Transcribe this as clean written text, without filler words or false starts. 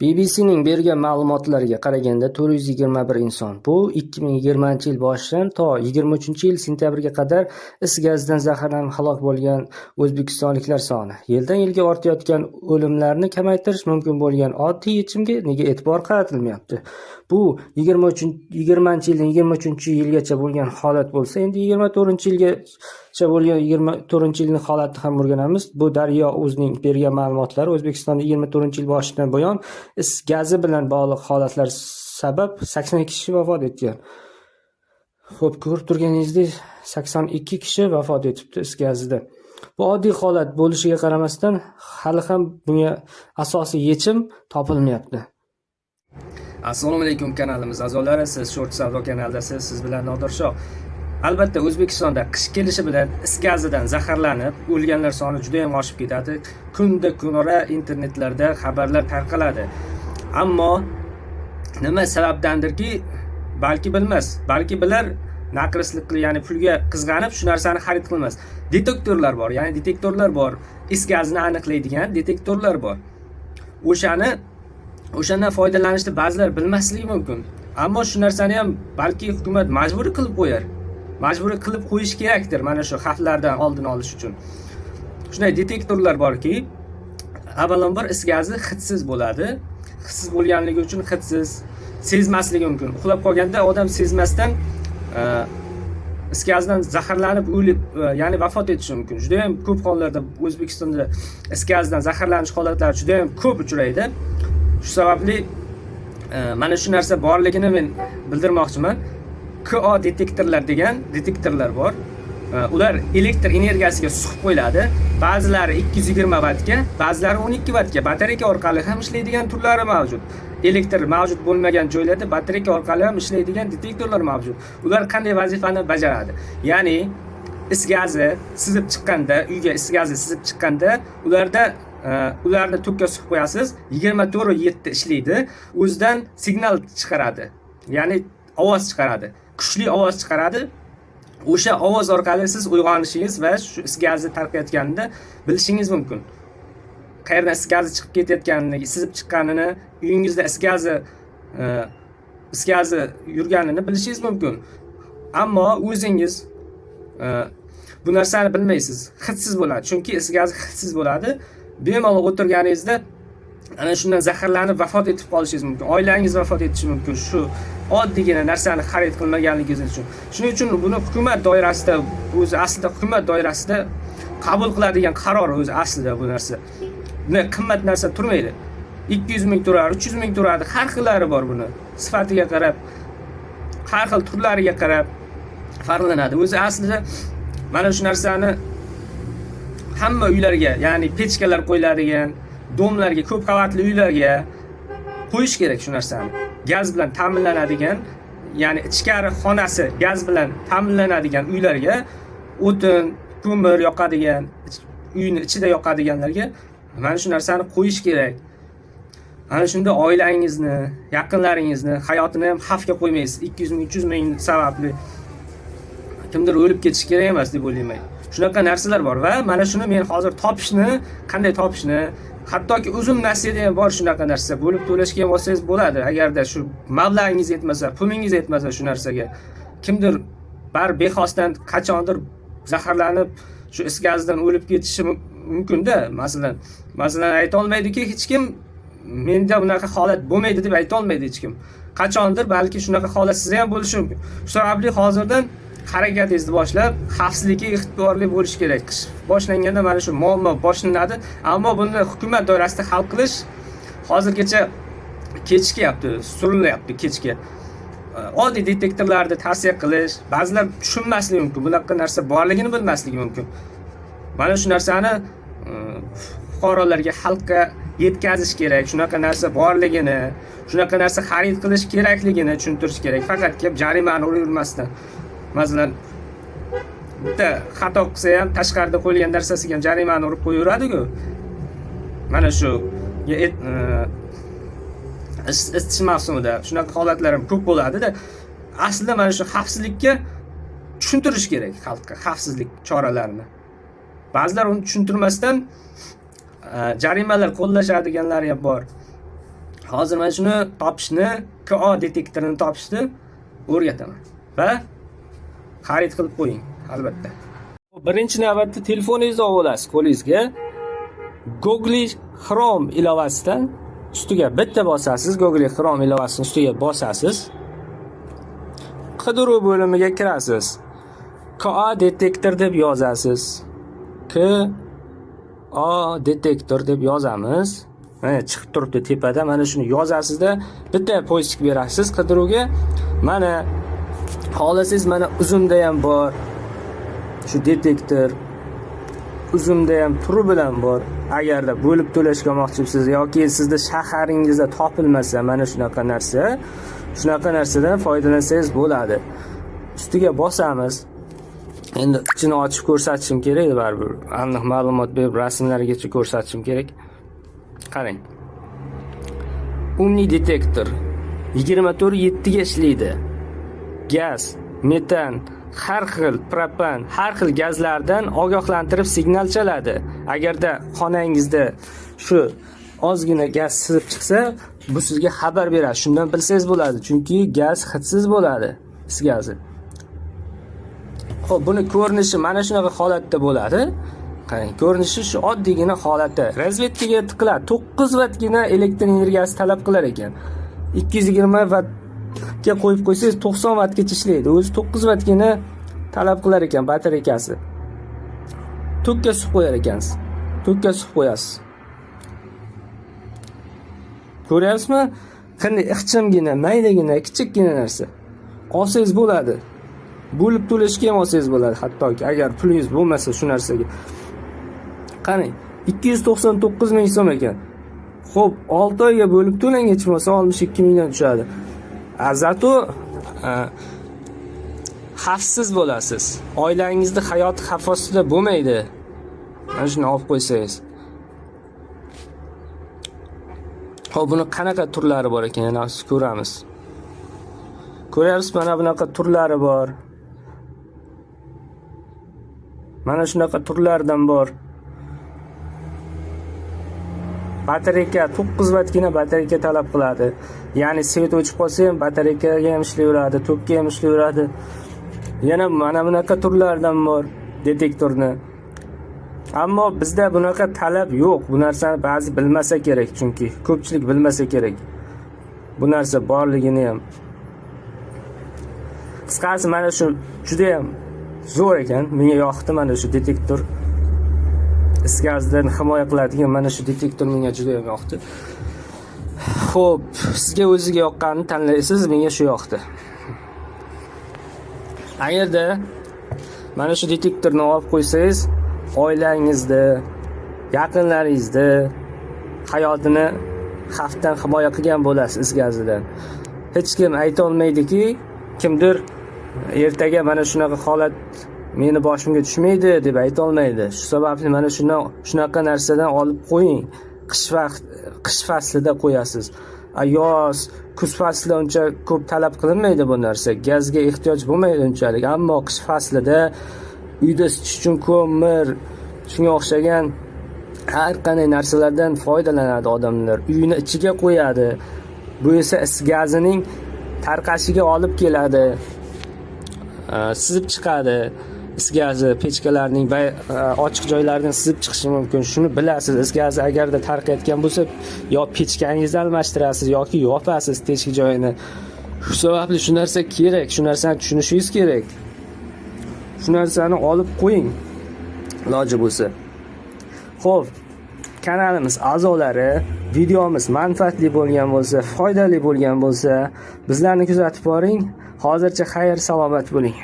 BBCning bergan ma'lumotlariga qaraganda, 421 inson. Bu 2020-yil boshidan to 23-yil sentyabrga qadar is gazidan zaharlanib halok bo'lgan o'zbekistonliklar soni. Yildan yilga ortayotgan o'limlarni kamaytirish mumkin bo'lgan oddiy yechimga nega e'tibor qaratilmayapti? Bu 20-yildan 23-yilgacha bo'lgan holat bo'lsa, endi 24-yilgacha bo'lgan 24-yilning holatini ham o'rganamiz. Bu Daryo o'zining bergan ma'lumotlari: O'zbekistonda 24-yil boshidan buyon is gazi bilan bog'liq holatlar sabab 82 kishi vafot etgan. Xo'p, ko'rib turganingizdek, 82 kishi vafot etibdi is gazida. Bu oddiy holat bo'lishiga qaramasdan, hali ham bunga asosiy yechim topilmayapti. Assalomu alaykum, kanalimiz a'zolari, siz Short Savdo kanalidasiz, siz bilan Nodirshoh. Albatta, O'zbekistonda qish kelishi bilan is gazidan zaharlanib o'lganlar soni juda ham oshib ketadi. Kunda kunora internetlarda xabarlar tarqaladi. Ammo nima sababdandirki, balki bilmas, balki bilar, naqrslik qilib, ya'ni pulga qizg'anib shu narsani xarid qilmas. Detektorlar bor, ya'ni detektorlar bor, is gazini aniqlaydigan detektorlar bor. O'shandan foydalanishni ba'zilar bilmasligi mumkin. Ammo shu narsani ham balki hukumat majburiy qilib qo'yar. Majburiy qilib qo'yish kerakdir mana shu xavflardan oldini olish uchun. Shunday detektorlar borki, avvalambor is gazi hidsiz bo'ladi. Hidsiz bo'lganligi uchun hidsiz sezmasligi mumkin. Uxlab qolganda odam sezmasdan is gazidan zaharlanib o'lib, ya'ni vafot etishi mumkin. Juda ham ko'p hollarda O'zbekistonda is gazidan zaharlanish holatlari juda ham ko'p uchraydi. Shu sababli mana shu narsa borligini men bildirmoqchiman. KO detektorlar degan detektorlar bor. Ular elektr energiyasiga suqib qo'yiladi. Ba'zilari 220 vattga, ba'zilari 12 vattga batareyka orqali ham ishlaydigan turlari mavjud. Elektr mavjud bo'lmagan joylarda batareyka orqali ham ishlaydigan detektorlar mavjud. Ular qanday vazifani bajaradi? Ya'ni is gazi sizib chiqqanda, uyga is gazi sizib chiqqanda, ularda ularni tokka suqib qo'yasiz, 24/7 ishlaydi, o'zidan signal chiqaradi. Ya'ni ovoz chiqaradi. Kuchli ovoz chiqaradi. O'sha ovoz orqali siz uyg'onishingiz va shu is gazi tarqayotganini bilishingiz mumkin. Qayerdan is gazi chiqib ketayotganini, sizib chiqqanini, uyingizda is gazi yurganini bilishingiz mumkin. Ammo o'zingiz bu narsani bilmaysiz. Hidsiz bo'ladi. Chunki is gazi hidsiz bo'ladi. Bemalol o'tirganingizda ana shundan zaharlanib vafot etib qolishingiz mumkin. Oilangiz vafot etishi mumkin shu oddiygina narsani xarid qilmaganligingiz uchun. Shuning uchun buni hukumat doirasida, o'zi aslida hukumat doirasida qabul qiladigan qaror o'zi aslida bu narsa. Bunday qimmat narsa turmaydi. 200 ming turadi, 300 ming turadi, har xillari bor buni. Sifatiga qarab, har xil turlariga qarab farqlanadi. O'zi aslida mana shu narsani hamma uylarga, ya'ni pechkalar qo'yiladigan дом larga, ko'p qavatli uylarga qo'yish kerak shu narsani. Gaz bilan ta'minlanadigan, ya'ni ichkari xonasi gaz bilan ta'minlanadigan uylarga, o'tin, ko'mir yoqadigan, uyni ichida yoqadiganlarga mana shu narsani qo'yish kerak. Ana shunda oilangizni, yaqinlaringizni hayotini ham xavfga qo'ymaysiz. 200 ming, 300 ming sababli kimdir o'lib ketishi kerak emas deb o'ylayman. Shunaqa narsalar bor va mana shuni men hozir topishni, qanday topishni, hattoki Uzum Nasiyada ham bor shunaqa narsa. Bo'lib to'lashga ham olsangiz bo'ladi. Agarda shu mablag'ingiz yetmasa, pulingiz yetmasa shu narsaga. Kimdir bari bexosdan qachondir zaharlanib, shu is gazidan o'lib ketishi mumkin-da, masalan. Masalan, ayta olmaydiki hech kim, menda bunaqa holat bo'lmaydi deb ayta olmaydi hech kim. Qachondir balki shunaqa holat sizda ham bo'lishi mumkin. Shu sababli hozirdan harakatingizni boshlab, xavfsizlikka e'tiborli bo'lish kerak. Qish boshlanganda mana shu muammo boshlanadi, ammo buni hukumat doirasida hal qilish hozirgacha kechikyapti, surilyapti kechga. Oddiy detektorlarni tavsiya qilish, ba'zilar tushunmasligi mumkin, bunaqa narsa borligini bilmasligi mumkin. Mana shu narsani fuqarolarga, xalqqa yetkazish kerak, shunaqa narsa borligini, shunaqa narsa xarid qilish kerakligini tushuntirish kerak. Faqat kelib jarimani uravermasdan. Masalan, bitta xato qilsa ham, tashqarida qo'yilgan narsasiga ham jarimani urib qo'yaveradi-ku. Mana shu isitish mavsumida shunaqa holatlar ham ko'p bo'ladida. Aslida mana shu xavfsizlikka tushuntirish kerak xalqqa xavfsizlik choralarini. Ba'zilar uni tushuntirmasdan jarimalar qo'llashadiganlari ham bor. Hozir mana shuni topishni, KO detektorini topishni o'rgataman va xarid qilib qo'ying albatta. Birinchi navbatda telefoningizni olib olasiz qo'lingizga. Google Chrome ilovasidan ustiga bitta bosasiz, Google Chrome ilovasining ustiga bosasiz. Qidiruv bo'limiga kirasiz. KA detektor deb yozasiz. KA detektor deb yozamiz. Mana chiqib turibdi tepada. Mana shuni yozasizda bitta поиск berasiz qidiruvga. Mana xohlasangiz, mana Uzumda ham bor. Shu detektor Uzumda ham turi bilan bor. Agarda bo'lib to'lashga olmoqchisiz yoki sizni shaharingizda topilmasa mana shunaqa narsa, shunaqa narsadan foydalansangiz bo'ladi. Ustiga bosamiz. Endi ichini ochib ko'rsatishim kerak edi baribir. Aniq ma'lumot berib, rasmlargacha ko'rsatishim kerak. Qarang. Умный detektor 24/7 ga ishlaydi. Gaz, metan, har xil propan, har xil gazlardan ogohlantirib signal chaladi. Agarda xonangizda shu ozgina gaz sizib chiqsa, bu sizga xabar beradi. Shundan bilsangiz bo'ladi, chunki gaz hidsiz bo'ladi, is gazi. Xo'p, buni ko'rinishi mana shunaqa holatda bo'ladi. Qarang, ko'rinishi shu oddiygina holatda. Razvedkaga tiqiladi. 9 vattgina elektr energiyasi talab qilar ekan. 220 vattga qo'yib qo'ysangiz 90 vattgacha ishlaydi. O'zi 9 vattgina talab qilar ekan batareykasi. Tokka suqib qo'yar ekansiz. Tokka suqib qo'yasiz. Ko'ryapsizmi? Qanday ixchamgina, maydagina, kichikgina narsa. Olsangiz bo'ladi. Bo'lib to'lashga ham olsangiz bo'ladi hattoki, agar pulingiz bo'lmasa shu narsaga. Qarang, 299 ming so'm ekan. Xo'p, 6 oyga bo'lib to'lang, hech bo'lmasa 62 mingdan tushadi. А зато xavfsiz bo'lasiz. Oilangizni hayoti xavf ostida bo'lmaydi. Mana shuni olib qo'ysangiz. Xo'p, buni qanaqa turlari bor ekan, yana ko'ramiz. Ko'ryapsiz, mana bunaqa turlari bor. Mana shunaqa turlardan bor. Batareyka 9 vattgina batareyka talab qiladi. Ya'ni svet o'chib qolsa ham batareykaga ham ishlayveradi, tokka ham ishlayveradi. Yana mana bunaqa turlardan bor detektorni. Ammo bizda bunaqa talab yo'q. Bu narsani ba'zi bilmasa kerak, chunki ko'pchilik bilmasa kerak. Bu narsa borligini ham. Qisqasi, mana shu juda ham zo'r ekan. Menga yoqdi mana shu detektor. Is gazidan himoya qiladigan mana shu detektor menga juda ham yoqdi. Xo'p, sizga o'ziga yoqqanini tanlaysiz, menga shu yoqdi. Agarda mana shu detektorni olib qo'ysangiz, oilangizni, yaqinlaringizni hayotini xavfdan himoya qilgan bo'lasiz, is gazidan. Hech kim ayta olmaydiki, kimdir ertaga mana shunaqa holat meni boshimga tushmaydi deb ayta olmaydi. Shu sababli mana shunaqa narsadan olib qo'ying. Qish faslida qo'yasiz. Yoz, kuz faslida uncha ko'p talab qilinmaydi bu narsa. Gazga ehtiyoj bo'lmaydi unchalik. Ammo qish faslida uyda isitish uchun ko'mir, shunga o'xshagan har qanday narsalardan foydalanadi odamlar. Uyini ichiga qo'yadi. Bu esa is gazining tarqashiga olib keladi. Sizib chiqadi. Is gazi pechkalarning ochiq joylaridan sizib chiqishi mumkin. Shuni bilasiz. Is gazi agarda tarqayotgan bo'lsa, yo pechkangizni almashtirasiz yoki yopasiz teshik joyini. Shu sababli shu narsa kerak, shu narsani tushunishingiz kerak. Shu narsani olib qo'ying iloji bo'lsa. Xo'p, kanalimiz a'zolari, videomiz manfaatli bo'lgan bo'lsa, foydali bo'lgan bo'lsa, bizlarni kuzatib boring. Hozircha xayr, salomat bo'ling.